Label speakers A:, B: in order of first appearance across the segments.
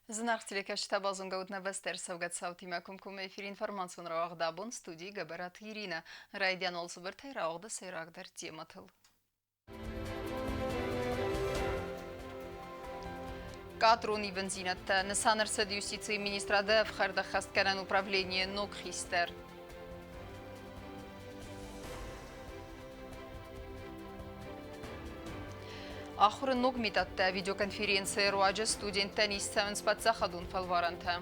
A: Зынаргъ телекӕсджытӕ, базонгӕ ут нӕ бӕстӕ ӕрцӕугӕ цаутимӕ комкоммӕ эфиры информацион рауагъд абон студийы Гӕбӕраты Иринӕ. Райдиан уал цыбыртӕй рауагъды сӕйрагдӕр темӕтыл. Кадрон ивындзинӕдтӕ нысан ӕрцыд юстицийы министрады ӕфхӕрд ӕххӕстгӕнӕн управленийы ног хистӕр. Ахуыры ног методтӕ видеоконференцийы руаджы студенттӕн ист цӕуынц паддзахадон фӕлварӕнтӕ.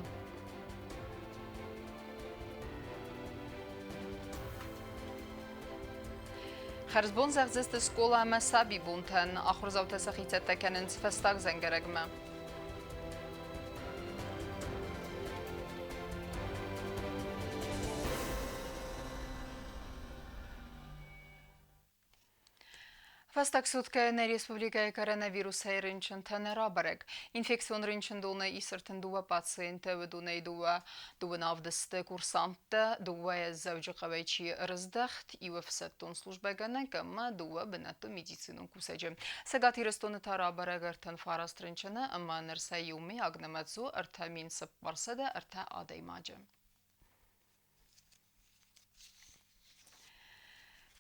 A: Хӕрзбон зӕгъдзысты скъола ӕмӕ сабибонтӕн. Ахуырдзаутӕ сӕхи цӕттӕ кӕнынц фӕстаг дзӕнгӕрӕгмӕ. Фӕстаг суткӕйы нӕ республикӕйы коронавирусӕй рынчынтӕ нӕ рабӕрӕг. Инфекцион рынчындоны ис 32 пациенты, уыдонӕй дыууӕ дыууын авдысты курсанттӕ, дыууӕйӕ Дзӕуджыхъӕуӕй чи рыздӕхт, иу ӕфсӕддон службӕгӕнӕг ӕмӕ дыууӕ бынӕттон медицинон кусӕджы. Цӕгат Ирыстоны та рабӕрӕг 39 рынчыны ӕмӕ ныр сӕ иумӕйаг нымӕц у 3403 адӕймаджы.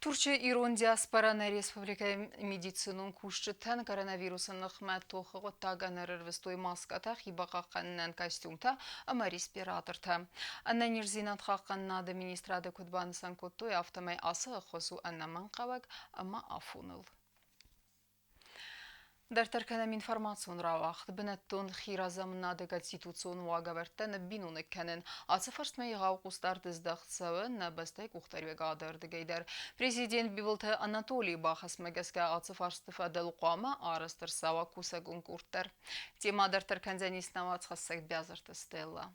A: Турчы ирон диаспора нӕ республикӕйы медицинон кусджытӕн коронавирусы ныхмӕ тохы хъуыддагӕн ӕрӕрвыстой маскӕтӕ, хибахъахъхъӕнынӕн костюмтӕ ӕмӕ респиратортӕ. Ӕнӕниздзинад хъахъхъӕнынады министрады куыд банысан кодтой, афтӕмӕй ацы ӕххуыс у ӕнӕмӕнгхъӕуӕг ӕмӕ афоныл. Дарддӕр кӕнӕм информацион рауагъд. Бынӕттон хиразамынады конституцион уагӕвӕрдтӕ ныббиноныг кӕнын. Ацы фарстмӕ егъау хъусдард здӕхт цӕуы нӕ бӕстӕйы къухдариуӕгады ӕрдыгӕй дӕр. Президент Бибылты Анатолийы бахӕсмӕ гӕсгӕ ацы фарсты фӕдыл хъуамӕ арӕзт ӕрцӕуа кусӕгон къорд дӕр. Темӕ дарддӕр кӕндзӕнис нӕ уацхӕссӕг Биазырты Стелла.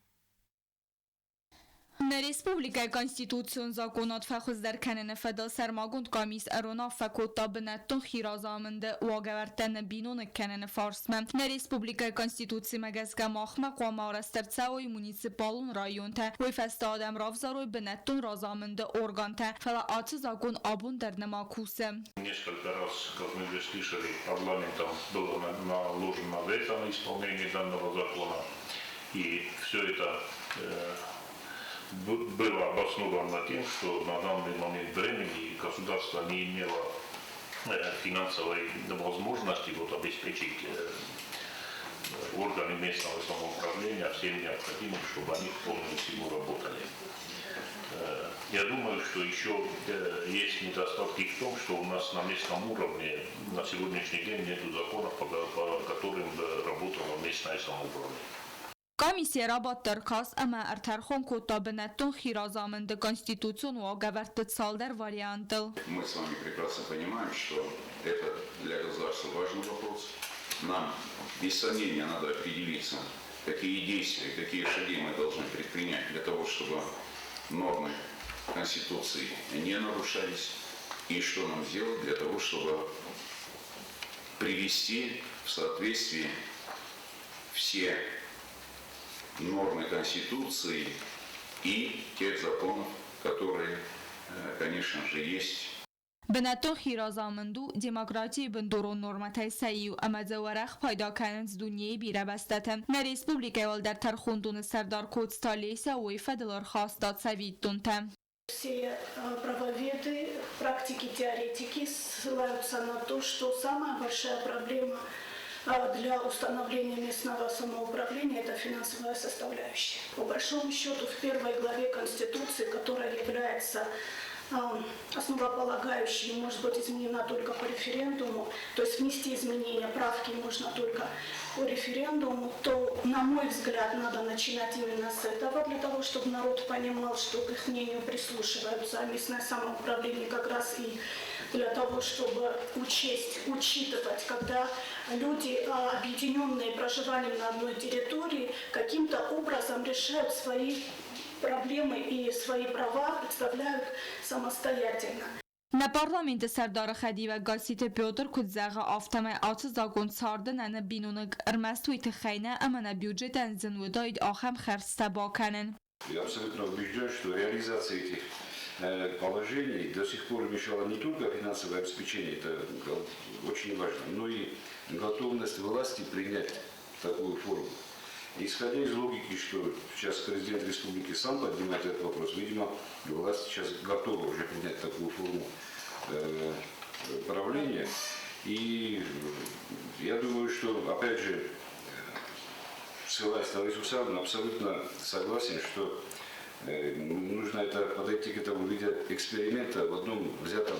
B: Нӕ республикӕйы Конституцион закъонад фӕхуыздӕр кӕныны фӕдыл сӕрмагонд къамис ӕруынаффӕ кодта бынӕттон хиразамынды уагӕвӕрдтӕ ныббиноныг кӕныны фарстмӕ. Нӕ республикӕйы Конституцимӕ гӕсгӕ махмӕ хъуамӕ арӕзт ӕрцӕуой муниципалон районтӕ, уый фӕстӕ адӕм равзарой бынӕттон разамынды органтӕ, фӕлӕ ацы закъон абон дӕр нӕма кусы.
C: Несколько раз, как мы уже слышали, парламентом было наложено вето на исполнение данного закона. И все это было обосновано тем, что на данный момент времени государство не имело финансовой возможности вот, обеспечить органы местного самоуправления всем необходимым, чтобы они в полную силу работали. Я думаю, что еще есть недостатки в том, что у нас на местном уровне на сегодняшний день нет законов, по которым работало местное самоуправление.
B: Комиссийы рабадт ӕркаст ӕмӕ ӕртӕрхон кодта бынӕттон хиразамынды конституцион уагӕвӕрдты цалдӕр вариантыл.
D: Мы с вами прекрасно понимаем, что это для государства важный вопрос. Нам, без сомнения, надо определиться, какие действия, какие шаги мы должны предпринять для того, чтобы нормы Конституции не нарушались, и что нам сделать для того, чтобы привести в соответствие все нормы Конституции и тех законов, которые, конечно же, есть.
B: Бынӕттон хиразамынд у демократийы бындурон нормӕтӕй сӕ иу ӕмӕ дзы уӕрӕх пайда кӕнынц дунейы бирӕ бӕстӕты. Нӕ республикӕйы уӕлдӕр тӕрхондоны сӕрдар Коцты Олеся уый фӕдыл ӕрхаста цӕвиттонтӕ.
E: Все правоведы, практики, теоретики ссылаются на то, что самая большая проблема для установления местного самоуправления – это финансовая составляющая. По большому счету, в первой главе Конституции, которая является основополагающей, может быть изменена только по референдуму, то есть внести изменения, правки можно только по референдуму, то, на мой взгляд, надо начинать именно с этого, для того, чтобы народ понимал, что к их мнению прислушиваются, а местное самоуправление как раз и для того, чтобы учесть, учитывать, когда люди, объединенные проживанием на одной территории, каким-то образом решают свои проблемы и свои права представляют самостоятельно.
B: Нӕ парламенты сӕрдары хӕдивӕг Гасситы Петр куыд зӕгъы, афтӕмӕй ацы закъон царды нӕ ныббиноныг ӕрмӕст уый тыххӕй нӕ, ӕмӕ нӕ бюджетӕн зын уыдаид ахӕм хӕрдзтӕ бакӕнын.
F: Я абсолютно убежден, что реализация этих положений до сих пор мешала не только финансовое обеспечение, это очень важно, но и готовность власти принять такую форму. Исходя из логики, что сейчас президент республики сам поднимает этот вопрос, видимо, власть сейчас готова уже принять такую форму правления. И я думаю, что, опять же, ссылаясь на Ларису Александровну, абсолютно согласен, что нужно это подойти к этому в виде эксперимента в одном взятом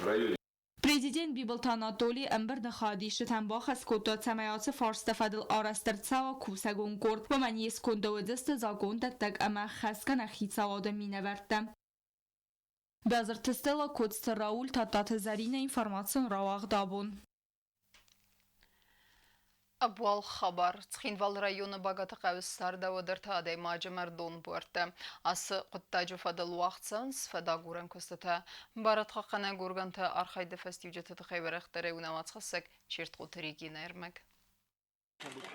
F: районе.
B: Президент Бибылты Анатоли ӕмбырды хайадисджытӕн бахӕс кодта, цӕмӕй ацы фарсты фӕдыл арӕзт ӕрцӕуа кусӕгон къорд. Уымӕн йе сконды уыдзысты закондӕттӕг ӕмӕ ӕххӕстгӕнӕг хицауады минӕвӕрттӕ. Базырты Стелла, Коцты Рауль, Тадтаты Зӕринӕ, информацион рауагъд абон.
A: Ӕбуалгъ хабар. Цхинвалы районы Багаты хъӕуы ссардӕуыд ӕртӕ адӕймаджы мӕрдон буӕрттӕ. Ацы хъуыддаджы фӕдыл уагъд цӕуынц фӕдагурӕн куыстытӕ. Барадхъахъхъӕнӕг органты архайды фӕстиуджыты тыххӕй уӕрӕхдӕрӕй у нӕ уацхӕссӕг Чертхъоты Регинӕ ӕрмӕг.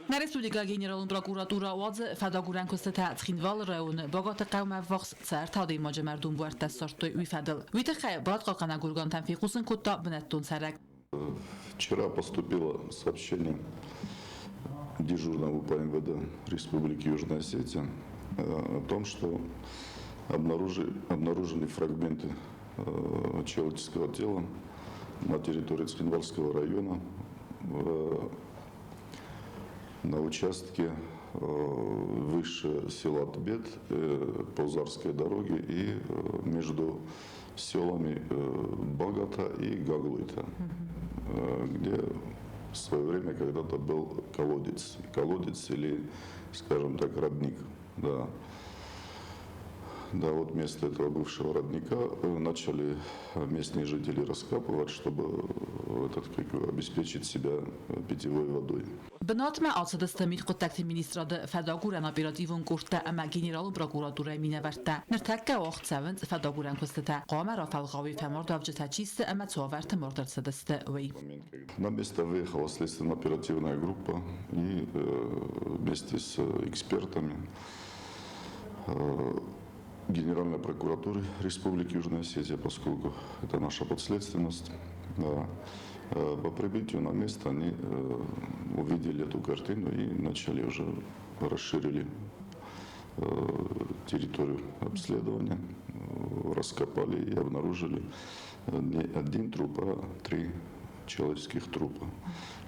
G: Нӕ республикӕйы генералон прокуратурӕ уадзы фӕдагурӕн куыстытӕ Цхинвалы районы Багаты хъӕумӕ ӕввахс цы ӕртӕ адӕймаджы мӕрдон буӕрттӕ ссардтой, уый фӕдыл. Уый тыххӕй барадхъахъхъӕнӕг органтӕн фехъусын кодта бынӕттон цӕрӕг.
H: Вчера поступило сообщение дежурного по МВД Республики Южная Осетия о том, что обнаружены фрагменты человеческого тела на территории Цхинвальского района на участке выше села Тбет по Зарской дороге и между селами Багата и Гаглуйта, где в свое время когда-то был колодец. Колодец или, скажем так, родник. Да. Да, вот место этого бывшего родника начали местные жители раскапывать, чтобы этот, как, обеспечить себя питьевой водой.
G: Бынатмӕ ацыдысты мидхъуыддӕгты министрады фӕдагурӕн оперативон къордтӕ ӕмӕ генералон прокуратурӕйы минӕвӕрттӕ. Ныртӕккӕ уагъд цӕуынц фӕдагурӕн куыстытӕ. Хъуамӕ рафӕлгъауой фӕмардуӕвджытӕ чи сты ӕмӕ цавӕрты мард ӕрцыдысты, уый.
H: На место выехала следственно-оперативная группа и вместе с экспертами Генеральной прокуратуры Республики Южная Осетия, поскольку это наша подследственность. Да. По прибытию на место они увидели эту картину и начали уже расширили территорию обследования, раскопали и обнаружили не один труп, а три человеческих трупа,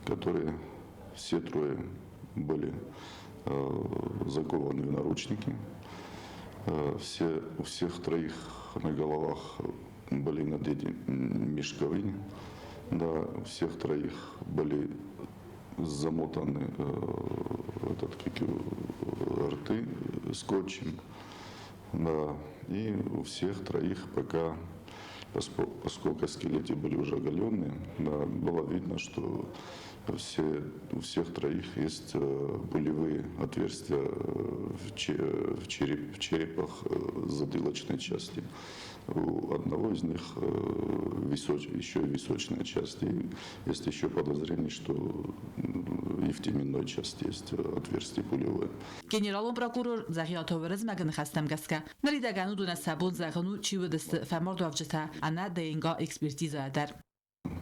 H: которые все трое были закованы в наручники. У всех троих на головах были надеты мешковины. Да, у всех троих были замотаны этот, как его, рты скотчем. Да, и у всех троих пока, поскольку скелеты были уже оголенные, да, было видно, что у всех троих есть пулевые отверстия в черепах затылочной части. У одного из них еще и височная часть. И есть еще подозрение, что и в теменной части есть отверстие пулевое.
G: Генералон прокурор Дзӕгъиаты Уырызмӕгы ныхӕстӕм гӕсгӕ, ныридӕгӕн уыдонӕн сӕ бон зӕгъын у, чи уыдысты фӕмардуӕвджытӕ, ӕнӕ ДНК экспертизӕйӕ дӕр.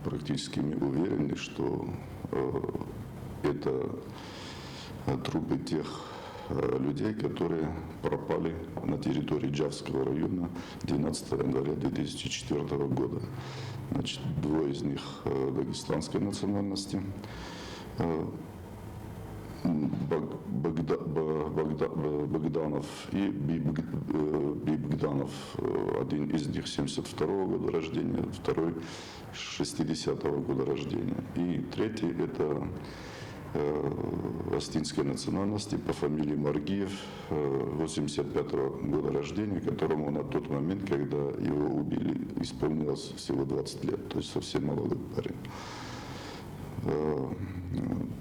H: Практически мы уверены, что это трупы тех людей, которые пропали на территории Джавского района 12 января 2004 года. Значит, двое из них дагестанской национальности. Богданов и Бибгданов. Один из них 72 года рождения, второй 60-го года рождения. И третий это осетинской национальности по фамилии Маргиев, 85-го года рождения, которому на тот момент, когда его убили, исполнилось всего 20 лет, то есть совсем молодой парень.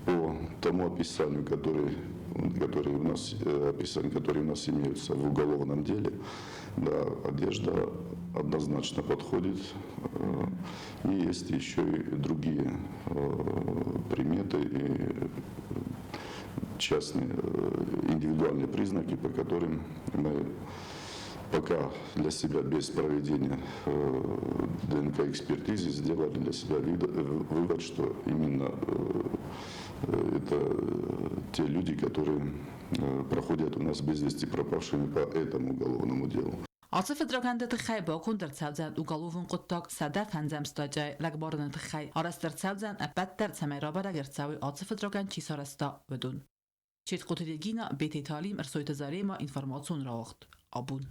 H: По тому описанию, который у нас имеются в уголовном деле, да, одежда однозначно подходит. И есть еще и другие приметы и частные индивидуальные признаки, по которым мы пока для себя без проведения ДНК-экспертизы сделали для себя вывод, что именно это те люди, которые проходят у нас без вести пропавшими по этому уголовному делу.
G: Ацы фыдракӕнды тыххӕй баконд ӕрцӕудзӕн уголовон хъуыддаг 105-ӕм статьяйы лӕгмарыны тыххӕй. Арӕзт ӕрцӕудзӕн ӕппӕт дӕр, цӕмӕй рабӕрӕг ӕрцӕуой ацы фыдракӕнд чи сарӕзта, уыдон. Четкъоты Регина, Бететы Алим, Ӕрсойты Зарема, информацион рауагъд. Абон.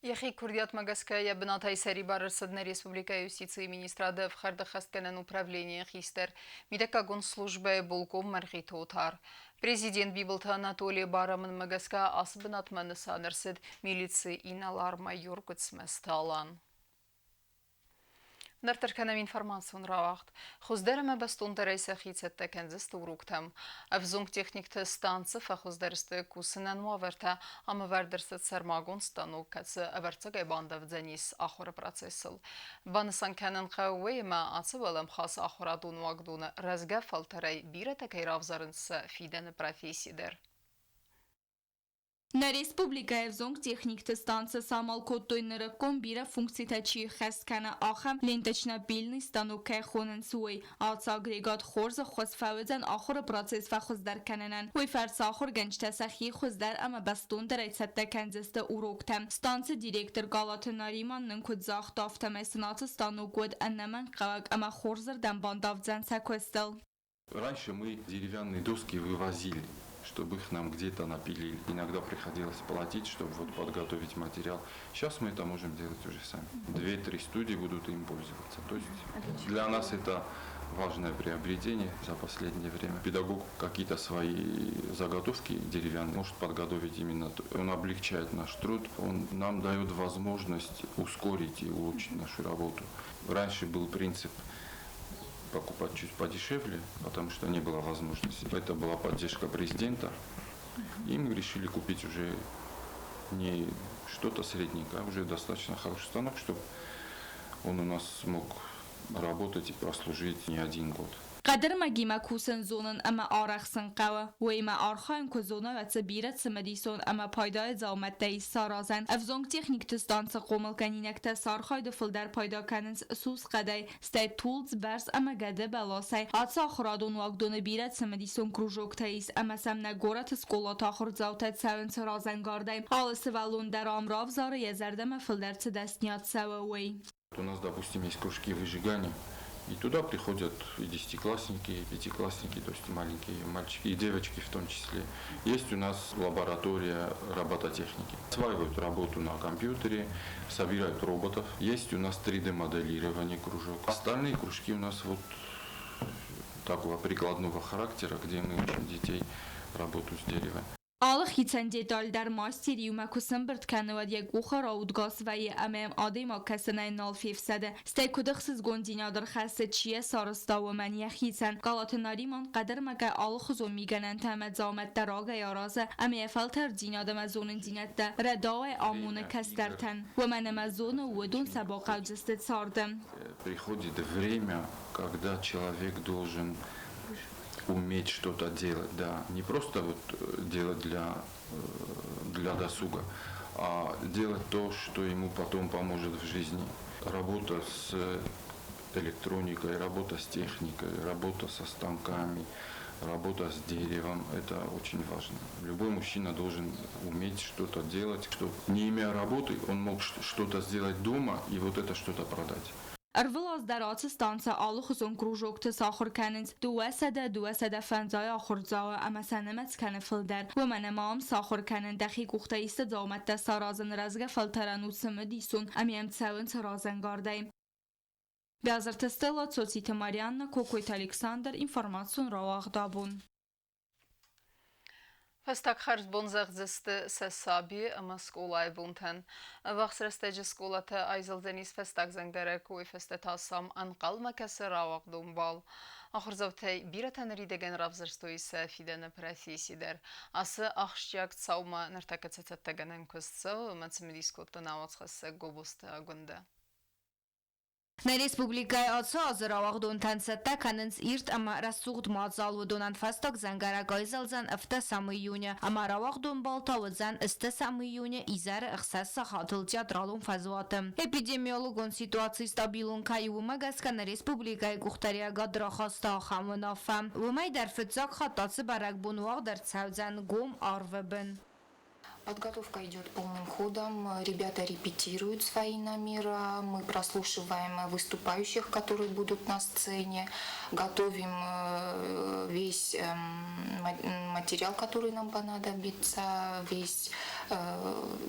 A: Йӕхи курдиатмӕ гӕсгӕ йӕ бынатӕй сӕрибар ӕрцыд нӕ республикӕйы юстицийы министрады ӕфхӕрды хӕстгӕнӕн управленийы хистӕр, мидӕггагон службӕйы булкъон Мӕргъиты Отар. Президент Бибылты Анатолийы барамындмӕ гӕсгӕ ацы бынатмӕ нысан ӕрцыд милицийы инӕлар-майор Гуыцмӕзты Алан. Дарддӕр кӕнӕм информацион рауагъд. Хуыздӕр ӕмӕ бӕстондӕрӕй сӕхи цӕттӕ кӕндзысты уроктӕм. Ӕвзонг техникты станцы фӕхуыздӕр сты кусынӕн уавӕртӕ ӕмӕ ӕвӕрд ӕрцыд сӕрмагонд станок, кӕцы ӕвӕрццагӕй бандавдзӕнис ахуыры процессыл. Банысан кӕнын хъӕуы уый, ӕмӕ ацы уӕлӕмхас ахуырадон уагдоны рӕзгӕ фӕлтӕрӕй бирӕтӕ кӕй равзарынц сӕ фидӕны професси дӕр.
B: Нӕ республикӕйы ӕвзонг техникты станцы самал кодтой нырыккон бирӕ функцитӕ чи хӕс кӕны, ахӕм ленточнопильный станок кӕй хонынц, уый. Ацы агрегат хорз ӕххуыс фӕуыдзӕн ахуыры процесс фӕхуыздӕр кӕнынӕн. Уый фӕрцы ахуыргӕнджытӕ сӕхи хуыздӕр ӕмӕ бӕстондӕрӕй цӕттӕ кӕндзысты уроктӕм. Станцы директор Галаты Нариман нын куыд загъта, афтӕмӕй сын ацы станок уыд ӕнӕмӕнгхъӕуӕг ӕмӕ хорзырдӕм бандавдзӕн сӕ куыстыл.
I: Раньше мы деревянные доски вывозили, чтобы их нам где-то напилили. Иногда приходилось платить, чтобы вот подготовить материал. Сейчас мы это можем делать уже сами. Две-три студии будут им пользоваться. То есть для нас это важное приобретение за последнее время. Педагог какие-то свои заготовки деревянные может подготовить именно. Он облегчает наш труд, он нам дает возможность ускорить и улучшить нашу работу. Раньше был принцип покупать чуть подешевле, потому что не было возможности. Это была поддержка президента. И мы решили купить уже не что-то средненькое, а уже достаточно хороший станок, чтобы он у нас смог работать и прослужить не один год.
B: Хъӕдӕрмӕгимӕ кусын зонын ӕмӕ арӕхсын хъӕуы. Уыимӕ архайын куы зона, уӕд дзы бирӕ цымыдисон ӕмӕ пайдайы дзаумӕттӕ ис саразӕн. Ӕвзонг техникты станцы хъомылгӕнинӕгтӕ сӕ архайды фылдӕр пайда кӕнынц сусхъӕдӕй, стӕй тулдз, бӕрз ӕмӕ гӕды бӕласӕй. Ацы ахуырадон уагдоны бирӕ цымыдисон кружоктӕ ис ӕмӕ сӕм нӕ горӕты скъолаты ахуырдзаутӕ цӕуынц разӕнгардӕй. Алы сывӕллон дӕр ам равзары, йӕ зӕрдӕмӕ фылдӕр цы дӕсниад цӕуы, уый.
I: У нас, допустим, есть кружки выжигания, и туда приходят и десятиклассники, и пятиклассники, то есть маленькие мальчики, и девочки в том числе. Есть у нас лаборатория робототехники. Осваивают работу на компьютере, собирают роботов. Есть у нас 3D-моделирование кружок. Остальные кружки у нас вот такого прикладного характера, где мы учим детей работу с деревом.
B: Алы хицӕн деталь дӕр мастер иумӕ куы сӕмбырд кӕны, уӕд йӕ къухы раудгас вӕййы ӕмӕ йӕм адӕймаг кӕсынӕй нал фефсӕды. Стӕй куыд ӕхсызгондзинад ӕрхӕссы, чи йӕ сарӕзта, уымӕн йӕхицӕн. Галаты Нариман хъӕдӕрмӕгӕй алыхуызон мигӕнӕнтӕ ӕмӕ дзаумӕттӕ рагӕй аразы ӕмӕ йӕ фӕлтӕрддзинад ӕмӕ зонындзинӕдтӕ рӕдауӕй амоны кӕстӕртӕн. Уымӕн ӕмӕ зоны, уыдон сӕ бахъӕудзысты царды.
I: Приходит время, когда человек должен уметь что-то делать, да, не просто вот делать для досуга, а делать то, что ему потом поможет в жизни. Работа с электроникой, работа с техникой, работа со станками, работа с деревом – это очень важно. Любой мужчина должен уметь что-то делать, чтобы, не имея работы, он мог что-то сделать дома и вот это что-то продать.
B: Ӕрвылаз дӕр ацы станцы алыхуызон кружокты сахуыр кӕнынц 200-250 ахуырдзауы ӕмӕ сӕ нымӕц кӕны фылдӕр. Уымӕн ӕмӕ ам сахуыр кӕнын дӕхи къухтӕй исты дзаумӕттӕ саразын рӕзгӕ фӕлтӕрӕн у цымыдисон ӕмӕ йӕм цӕуынц разӕнгардӕй. Бязырты Стелла, Цоциты Марианна, Кокойты Александр, информацион рауагъд абон.
A: Фӕстаг хӕрзбон зӕгъдзысты сӕ саби ӕмӕ скъолайы бонтӕн. Ӕввахс рӕстӕджы скъолатӕ айзӕлдзӕнис фӕстаг дзӕнгӕрӕг, уый фӕстӕ та сӕм ӕнхъӕлмӕ кӕсы рауагъдон бал. Ахуырдзаутӕй бирӕтӕ ныридӕгӕн равзӕрстой сӕ фидӕны професси дӕр. Ацы ахсджиаг цаумӕ ныртӕккӕ цы цӕттӕгӕнӕн куыст цӕуы, уымӕ цымыдис кодта науӕдзхӕссӕг Гобозты Агуындӕ.
B: Нӕ республикӕйы ацы азы рауагъдонтӕн цӕттӕ кӕнынц ирд ӕмӕ рӕсугъд мадзал. Уыдонӕн фӕстаг дзӕнгӕрӕг айзӕлдзӕн ӕвддӕсӕм июны ӕмӕ рауагъдон бал та уыдзӕн ӕстдӕсӕм июны изӕры ӕхсӕз сахатыл театралон фӕзуаты. Эпидемиологон ситуаци стабилон кӕй у, уымӕ гӕсгӕ нӕ республикӕйы къухдариуӕгад рахаста ахӕм уынаффӕ. Уымӕй дӕр фыццаг хатт ацы бӕрӕгбон уагъд ӕрцӕудзӕн гом арвы бын.
J: Подготовка идет полным ходом. Ребята репетируют свои номера, мы прослушиваем выступающих, которые будут на сцене, готовим весь материал, который нам понадобится,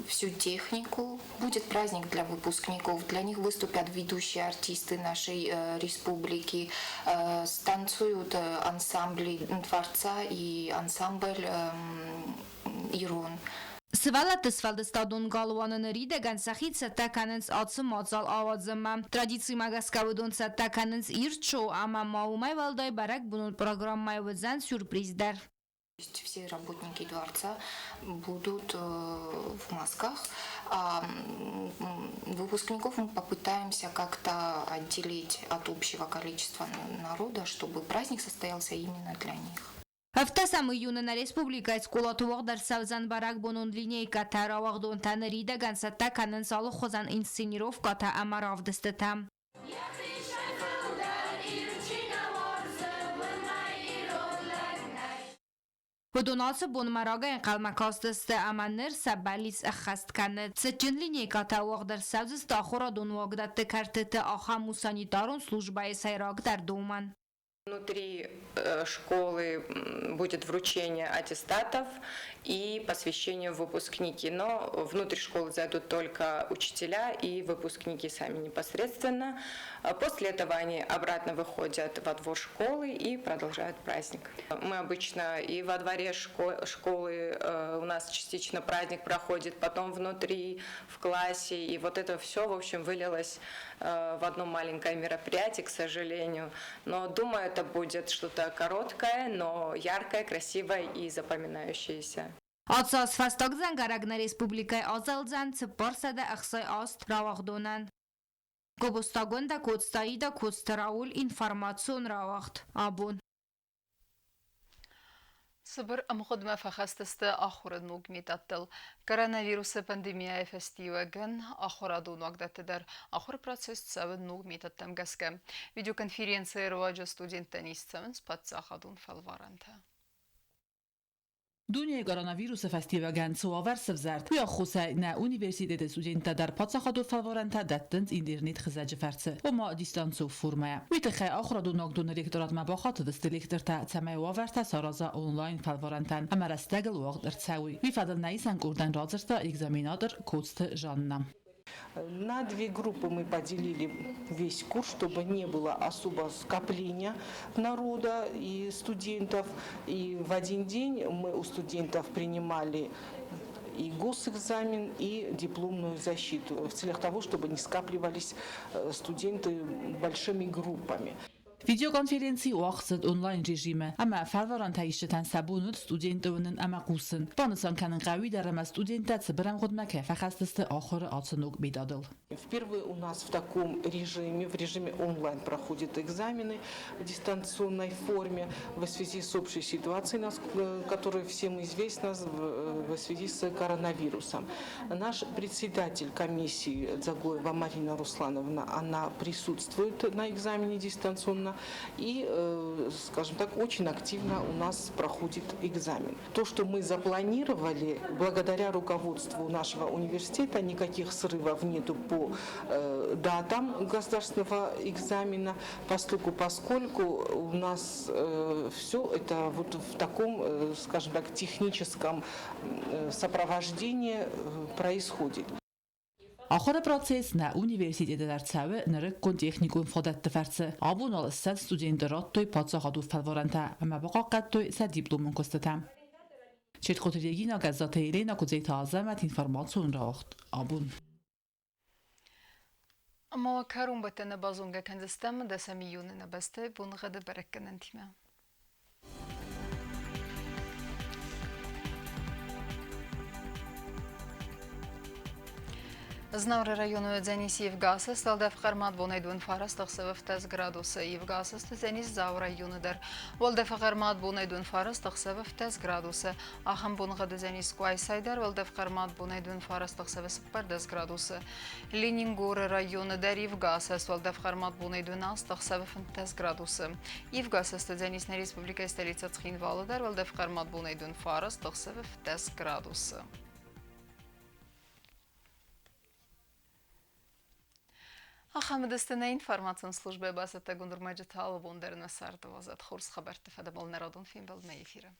J: всю технику. Будет праздник для выпускников, для них выступят ведущие артисты нашей республики, станцуют ансамбли Дворца и ансамбль Ирон.
B: Сывӕллӕтты сфӕлдыстадон галуаны ныридӕгӕн сӕхи цӕттӕ кӕнынц ацы мадзал ауадзынмӕ. Традицимӕ гӕсгӕ уыдон цӕттӕ кӕнынц ирд шоу ӕмӕ ма уымӕй уӕлдай бӕрӕгбонон программӕйы уыдзӕн сюрприз дӕр.
J: Все работники дворца будут в масках. А выпускников мы попытаемся как-то отделить от общего количества народа, чтобы праздник состоялся именно для них.
B: Ӕвддӕсӕм июны нӕ республикӕйы скъолаты уагъд ӕрцӕудзӕн бӕрӕгбонон линейкӕтӕ, рауагъдонтӕ ныридӕгӕн цӕттӕ кӕнынц алыхуызӕн инсценировкӕтӕ ӕмӕ равдыстытӕ. Уыдон ацы бонмӕ рагӕй ӕнхъӕлмӕ кастысты ӕмӕ ныр сӕ бӕллиц ӕххӕст кӕны. Цытджын линейкӕтӕ уагъд ӕрцӕудзысты ахуырадон уагдӕтты кӕртыты, ахӕм у санитарон службӕйы сӕйрагдӕр домӕн.
K: Внутри школы будет вручение аттестатов и посвящение в выпускники. Но внутрь школы зайдут только учителя и выпускники сами непосредственно. После этого они обратно выходят во двор школы и продолжают праздник. Мы обычно и во дворе школы у нас частично праздник проходит, потом внутри, в классе. И вот это все, в общем, вылилось в одно маленькое мероприятие, к сожалению. Но думаю, это будет что-то короткое, но яркое, красивое и запоминающееся.
B: Ацы аз фӕстаг дзӕнгӕрӕг нӕ республикӕйы азӕлдзӕн 468 рауагъдонӕн. Гобозтагондӕ Коцты Аидӕ, Коцты Рауль, информацион рауагъд. Абон.
A: Цыбыр ӕмгъуыдмӕ фӕхӕцыдысты ахуыры ног методтыл. Коронавирусы пандемияйы фӕстиуӕгӕн ахуырадон уагдӕтты дӕр ахуыры процесс цӕуы ног методтӕм гӕсгӕ. Видеоконференцийы руаджы студенттӕн ист цӕуынц паддзахадон фӕлварӕнтӕ.
G: Дунейы коронавирусы фӕстиуӕгӕн цы уавӕр сывзӕрд, уый аххосӕй нӕ университеты студенттӕ дӕр паддзахадон фӕлварӕнтӕ дӕттынц интернет-хызӕджы фӕрцы, ома дистанцион формӕйӕ. Уый тыххӕй ахуырадон уагдоны ректоратмӕ бахатыдысты лектортӕ, цӕмӕй уавӕртӕ сараза онлайн-фӕлварӕнтӕн ӕмӕ рӕстӕгыл уагъд ӕрцӕуой. Уый фӕдыл нӕ исӕн къордӕн радзырдта экзаменатор Коцты Жанна.
L: На две группы мы поделили весь курс, чтобы не было особо скопления народа и студентов. И в один день мы у студентов принимали и госэкзамен, и дипломную защиту в целях того, чтобы не скапливались студенты большими группами.
G: Видеоконференци уагъд цыд онлайн-режимы ӕмӕ фӕлварӕнтӕ исджытӕн сӕ бон уыд студентты уынын ӕмӕ хъусын. Банысан кӕнын хъӕуы дӕр ӕмӕ студенттӕ цыбыр ӕмгъуыдмӕ кӕй фӕхӕцдзысты ахуыры ацы ног методыл.
L: Впервые у нас в таком режиме, в режиме онлайн проходят экзамены в дистанционной форме в связи с общей ситуацией, которая всем известна в связи с коронавирусом. Наш председатель комиссии Дзагоева Марина Руслановна, она присутствует на экзамене дистанционно и, скажем так, очень активно у нас проходит экзамен. То, что мы запланировали, благодаря руководству нашего университета, никаких срывов нету по датам государственного экзамена, поскольку у нас все это вот в таком, скажем так, техническом сопровождении происходит.
G: Ахуыры процесс нӕ университеты дӕр цӕуы нырыккон техникон фадӕтты фӕрцы. Абон уал 20 студенты радтой паддзахадон фӕлварӕнтӕ ӕмӕ бахъахъхъӕдтой сӕ дипломон куыстытӕ. Четхъоты Регина, Гӕззаты Елена, Куыдзеты Азӕмӕт, информацион рауагъд абон.
A: Ӕмӕ кӕронбӕттӕны базонгӕ кӕндзыстӕм дӕсӕм июны нӕ бӕсты боныгъӕды бӕрӕггӕнӕнтимӕ. Знауыры районы уыдзӕнис ивгӕ уӕлдӕф хъӕрмад бонӕй 39 ӕхсӕвы 17 градусы. Ивгӕ уыдзӕнис Дзауы районы дӕр. Уӕлдӕфы хъӕрмад бонӕй 29 ӕхсӕвы 17 градусы. Ахӕм боныгъӕд уыдзӕнис Къуайсайы дӕр уӕлдӕф хъӕрмад бонӕй 29 ӕхсӕвы 14 градусы. Ленингоры районы дӕр ивгӕ уӕлдӕф хъӕрмад бонӕй 12 ӕхсӕвы 15 градусы. Ивгӕ уыдзӕнис нӕ республикӕйы столицӕ Цхинвалы дӕр уӕлдӕф хъӕрмад бонӕй 29 ӕхсӕвы 15 градусы. Ахӕм уыдысты нӕ информацион службӕйы бацӕттӕгонд ӕрмӕджытӕ алы бон дӕр нӕ царды уадзӕд хорз хабӕртты фӕдыл нӕ радон фембӕлдмӕ эфиры.